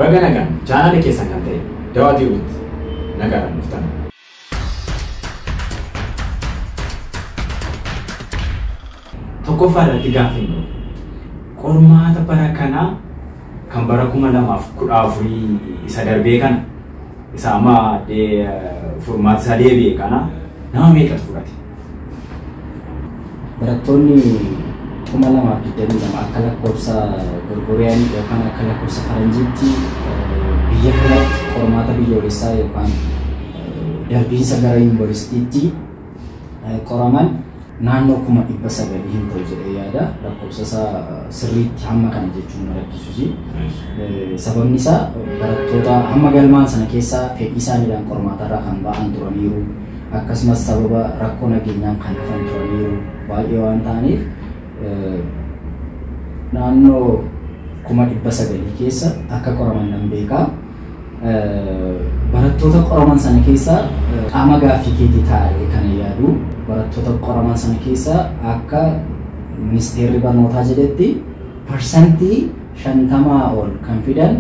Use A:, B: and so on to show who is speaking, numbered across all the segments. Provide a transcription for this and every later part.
A: Baga nagaan chaanaala keessan kan ta'e Dawaa Tiyuubitti nagaadhaan dhuftan. Tokkoffaa irratti gaaffiin dhufu qormaata bara kanaa kan bara 2014 isa darbee kana isa amma furmaata isaa deebi'e kana nama meeqatu fudhate?
B: Barattoonni 2022 akka lakkoofsa Gregorian yookaan akka lakkoofsa Faranjiitti biyya kanatti qormaata biyyoolessaa yookaan darbiinsa gara yuunivarsiitiitti qoraman naannoo 900,000 hin ta'u jedhee yaada. Lakkoofsa isaa sirriitti hamma kana jechuun na rakkisuusi. Sababni isaa barattoota hamma galmaan sana keessaa fedhii isaaniidhaan qormaatarraa kan ba'an turaniiru. Akkasumas sababa rakkoo nageenyaan kan hafan turaniiru baay'ee waan ta'aniif naannoo 900,000 keessa akka qoraman nan beekaa. Barattoota qoraman sana keessa qaama gaaffii keetii taa'ee kana yaadu barattoota qoraman sana keessa akka ministeerri barnootaa jedhetti 50% ol kan fidan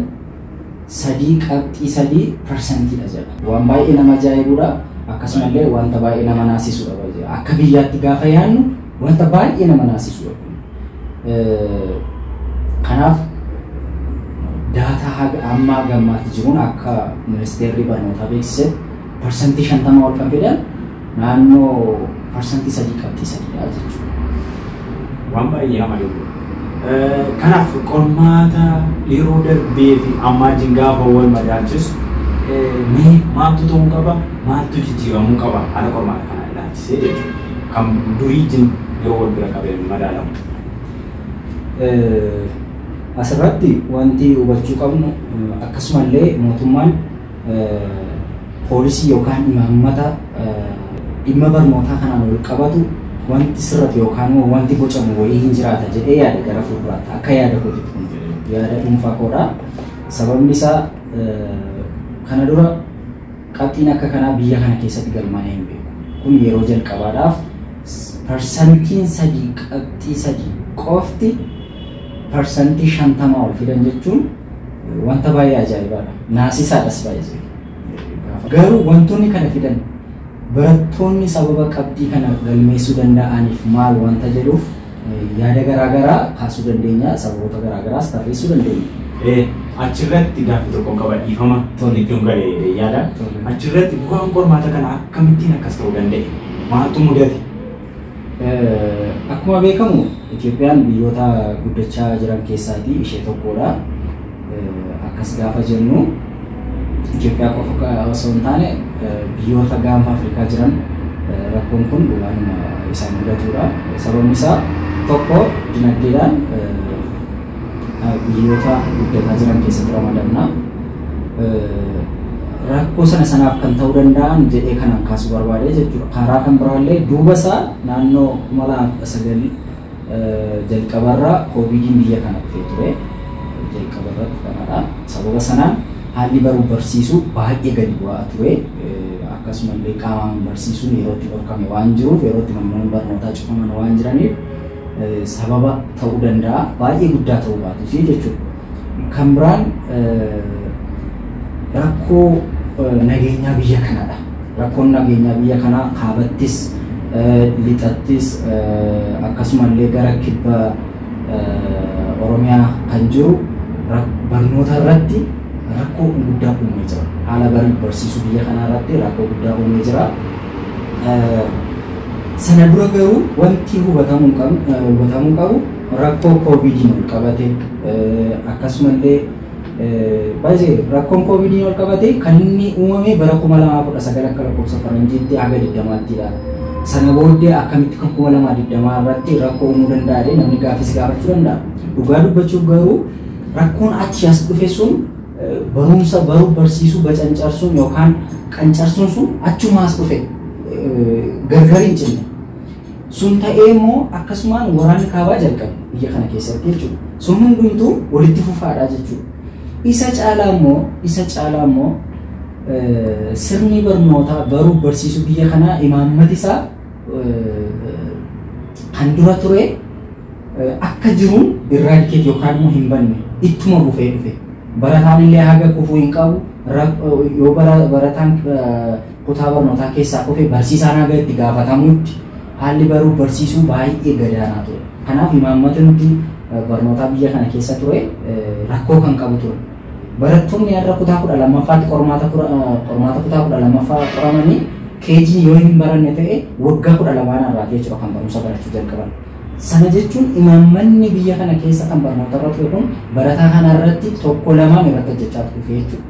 B: 3.3%dha jedha. Waan baay'ee nama ajaa'ibudha. Akkasumallee wanta baay'ee nama naasisudha. Akka biyyaatti gaafa yaadnu wanta baay'ee nama naasisudha. Kanaaf daataa haga ammaa gammaatti jiruun akka ministeerri barnootaa beeksisetti 50% ol kan fidan naannoo 3.3%dha jechuudha.
A: Waan baay'ee nama dhibu. Kanaaf qormaata yeroo darbee fi ammaa wajjin gaafa wal madaalchisu mee maaltu ta'uu qaba, maaltu jijjiiramuu qaba haala qormaata kanaa ilaalchisee jechuudha. Kan durii wajjin yeroo wal bira qabee madaalamu.
B: Asirratti wanti hubachuu qabnu akkasumallee mootummaan poolisii yookaan imaammata dhimma barnootaa kanaan wal qabatu wanti sirratu yookaan immoo wanti bocamu wayii hin jiraata jedhee yaada gara fuulduraatti akka yaada kootitti kun yaada dhuunfaa koodha. Sababni isaa kana dura qabxiin akka kanaa biyya kana keessatti galmaa'ee hin beeku. Kun yeroo jalqabaadhaaf 3.3% qofti 50% ol fidan jechuun wanta baay'ee ajaa'ibaadha. Naasisaadhas baay'ee. Garuu wantoonni kana fidan barattoonni sababa qabxii kana galmeessuu danda'aniif maal wanta jedhuuf yaada garaagaraa kaasuu dandeenya, sababoota garaagaraas tarreessuu dandeenya.
A: Achirratti gaaffii tokkoon qaba dhiifama iddoon galee yaada. Achirratti bu'aan qormaata kana akkamittiin akkas ta'uu danda'e? Maaltu mudate?
B: Akkuma beekamu Itoophiyaan biyyoota guddachaa jiran keessaatii ishee tokkodha. Akkas gaafa jennu Itoophiyaa qofa osoo hin taane biyyoota gaanfa Afrikaa jiran rakkoon kun waanuma isaan mudatudha. Sababni isaa tokko dinagdeedhaan biyyoota guddataa jiran keessatti ramadamna. Rakkoo sana sanaaf kan ta'uu danda'an jedhee kanan kaasuu barbaade jechuudha. Karaa kan biraallee duuba isaa naannoo 2019 jalqabarraa koovidiin biyya kana dhufee ture. Jalqabarratti kanadha. Sababa sanaan haalli baruu barsiisuu baay'ee gadi bu'aa ture. Akkasumallee qaamaan barsiisuun yeroo itti dhorkame waan jiruuf yeroo itti manneen barnootaa cufaman waan jiraniif sababa ta'uu danda'a. Baay'ee guddaa ta'uu baatus jechuudha. Kan biraan rakkoo nageenyaa biyya kanaadha. Rakkoon nageenyaa biyya kanaa kaabattis, lixattis, akkasumallee gara kibba Oromiyaa kan jiru barnoota irratti rakkoo guddaa uumee jira. Haala barii barsiisuu biyya kanaa irratti rakkoo guddaa uumee jira. Sana dura garuu wanti hubatamuu qabu rakkoo koovidiin wal qabate akkasumallee baay'ee rakkoon koovidiin wal qabate kan inni uumame bara 2019 akka lakkoofsa faranjiitti haga 20ttidha. Sana booddee akkamitti kan 2020 irratti rakkoo uumuu danda'a namni gaaffis gaafachuu danda'a. Dhugaa dubbachuuf garuu rakkoon achi as dhufe sun barumsa baruu barsiisuu bacancarsuun yookaan qancarsuun sun achuma as dhufe gargar hin cinne. Sun ta'ee immoo akkasumaan waraanni kaabaa jalqabe biyya kana keessatti jechuudha. Sun hundumtuu walitti fufaadha jechuudha. Isa caalaa immoo sirni barnootaa baruu barsiisuu biyya kanaa imaammati isaa kan dura ture akka jiruun irraadikeet yookaan immoo hin banne ittuma bufee dhufe. Barataan illee haga kufuu hin qabu. Yoo barataan kutaa barnootaa keessaa kufe barsiisaan haga itti gaafatamutti haalli baruu barsiisuu baay'ee gadaanaa ture. Kanaaf imaammata nuti barnootaa biyya kana keessa ture rakkoo kan qabu ture. Barattoonni har'a kutaa 12ffaatti qormaata kutaa 12ffaa qoramanii keejii yoo hin baranne ta'e waggaa 12 irraa jechuudha kan barumsa barachuu jalqaban. Sana jechuun imaammanni biyya kana keessa kan barnoota irra ture kun barataa kana irratti tokko lamaan irratti hojjechaa dhufe jechuudha.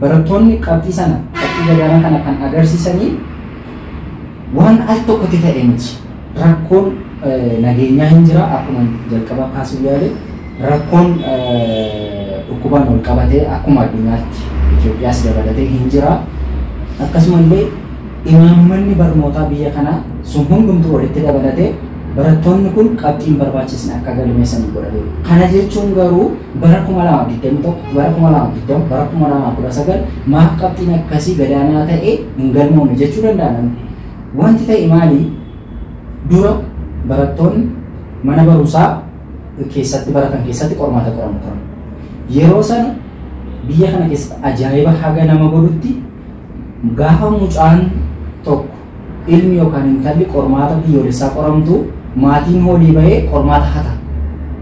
B: Barattoonni qabxii sana qabxii gadaanaa kana kan agarsiisanii waan al tokkotti ta'e miti. Rakkoon nageenyaa hin jira akkuma jalqaba kaasuu yaale rakkoon dhukkubaan wal qabatee akkuma addunyaatti Itoophiyaas dabalatee hin jira. Akkasumallee imaammanni barnootaa biyya kanaa sun hundumtuu walitti dabalatee barattoonni kun qabxiin barbaachisne akka galmeessanii godhateeru. Kana jechuun garuu bara 2021, bara 2020, bara 2019 maaf qabxiin akkasii gadaanaa ta'e hin galmoofne jechuu danda'a namni. Wanti ta'e maali? Dura barattoonni mana barumsaa keessatti baratan keessatti qormaata qoramu turan. Yeroo sana biyya kana keessatti ajaa'iba haga nama godhutti gaafa mucaan tokko ilmi yookaan intalli qormaata biyyoolessaa qoramtu maatiin hoolii bahee qormaata hata.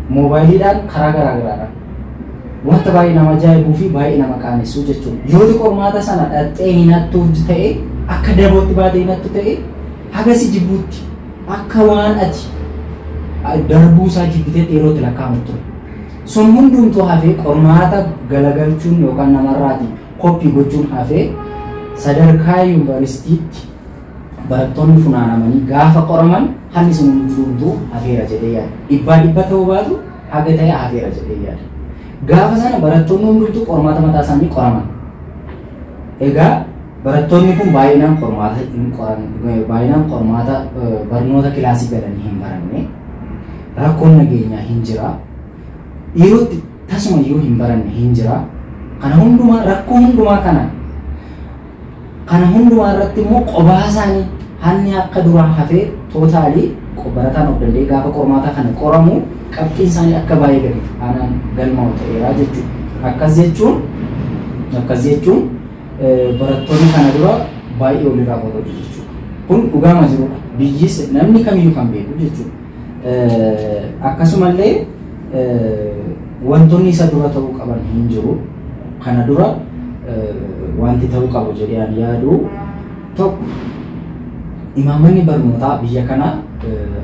B: Moobaayiliidhaan karaa garaa garaadhaan. Wanta baay'ee nama ajaa'ibuu fi baay'ee nama qaanessuu jechuudha. Yooti qormaata sana dhaxxee hin hattuuf ta'e akka dabootti baatee hin hattu ta'e haga si jibbuutti akka waan ati darbuu isaa jibbiteetti yerootti lakkaa'amu ture. Sun hundumtuu hafee qormaata galagalchuun yookaan namarraati koppii gochuun hafee sadarkaa yuunivarsiitiitti barattoonni funaanamanii gaafa qoraman hanni sun hundumtuu hafeera jedhee yaada. Dhibbaa dhibba ta'uu baatu haga ta'e hafeera jedhee yaada. Gaafa sana barattoonni hundumtuu qormaata mataa isaanii qoraman. Egaa barattoonni kun baay'inaan qormaata hin qoran, baay'inaan qormaata barnoota kilaasii galanii hin baranne. Rakkoon nageenyaa hin jira. Yerootti tasumayyuu hin baranne hin jira. Kana hundumaa rakkoo hundumaa kana hundumaa irratti immoo qobaa isaanii hanni akka duraa hafee tootaalii barataan of danda'ee gaafa qormaata kana qoramu qabxiin isaanii akka baay'ee gadi aanaan galmaa'u ta'eera jechuudha. Akkas jechuun barattoonni kana dura baay'ee walirraa qoratu jechuudha. Kun dhugaama jirudha. Biyyis namni kamiyyuu kan beeku jechuudha. Akkasumallee wantoonni isa dura ta'uu qaban hin jiru. Kana dura wanti ta'uu qabu jedhee ani yaadu tokko imaammanni barnootaa biyya kanaa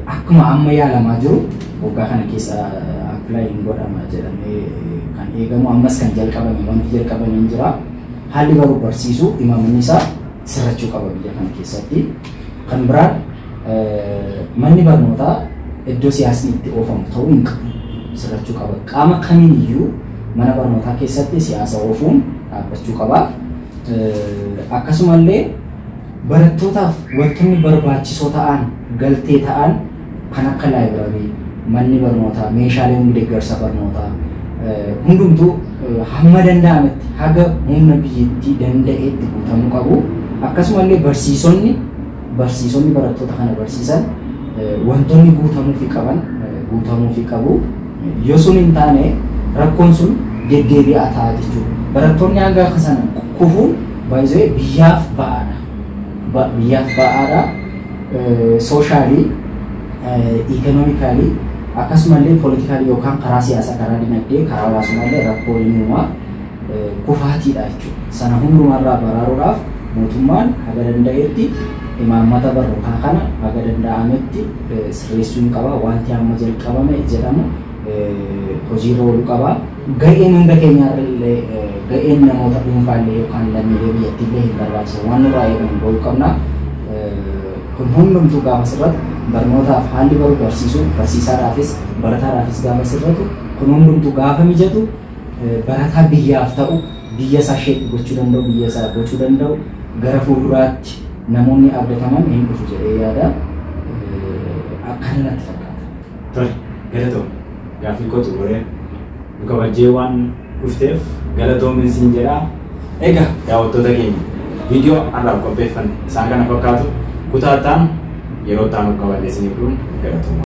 B: akkuma amma yaalamaa jiru waggaa kana keessa appilaayi hin godhama jedhamee kan eegamu ammas kan jalqabame wanti jalqabame hin jira. Haalli baruu barsiisuu imaammanni isaa sirrachuu qaba biyya kana keessatti. Kan biraan manni barnootaa iddoo siyaasni itti oofamu ta'uu hin qabu sirrachuu qaba. Qaama kamiiniyyuu mana barnootaa keessatti siyaasa oofuun dhaabbachuu qaba. Akkasumallee barattootaaf wantoonni barbaachisoo ta'an galtee ta'an kan akka laayibiraarii, manni barnootaa, meeshaaleen deeggarsa barnootaa hundumtuu hamma danda'ametti haga humna biyyattii danda'etti guutamuu qabu. Akkasumallee barsiisonni barattoota kana barsiisan wantoonni guutamuufi qaban guutamuufi qabu. Yoo sun hin taane rakkoon sun deddeebi'aa ta'a jechuudha. Barattoonni hanga akka sana kufuun baay'ee biyyaaf ba'aadha. Biyyaaf ba'aadha. Soshaalii, ikonoomikaalii akkasumallee poolitikaalii yookaan karaa siyaasaa, karaa dinagdee, karaa hawaasummaallee rakkoo hin uumaa kufaatiidha jechuudha. Sana hundumarraa baraaruudhaaf mootummaan haga danda'etti imaammata barnootaa kana haga danda'ametti sirreessuu qaba. Wanti amma jalqabame jedhamu hojiirra ooluu qaba. Ga'een hunda keenyaarra ga'een namoota dhuunfaallee yookaan lammiilee biyyattiillee hin barbaachisu. Waan nurraa eegamu ba'uu qabna. Kun hundumtuu gaafa sirratu barnootaaf haalli baruu barsiisuu barsiisaadhaafis barataadhaafis gaafa sirratu kun hundumtuu gaafa mijatu barataa biyyaaf ta'u biyya isaa sheeku gochuu danda'u biyya isaa gochuu danda'u gara fuulduraatti namoonni abdataman hin dhufu jedhee yaada. Akkana natti fakkaata.
A: Tole, galatoom gaaffii koo xumuree nu kabajjee waan dhufteef galatoomin siin jedhaa. Egaa daawwattoota keenya viidiyoo har'aaf qopheeffanne isaan kana fakkaatu kutaa ta'an yeroo ta'an qabanne isiniif dhuun galatooma.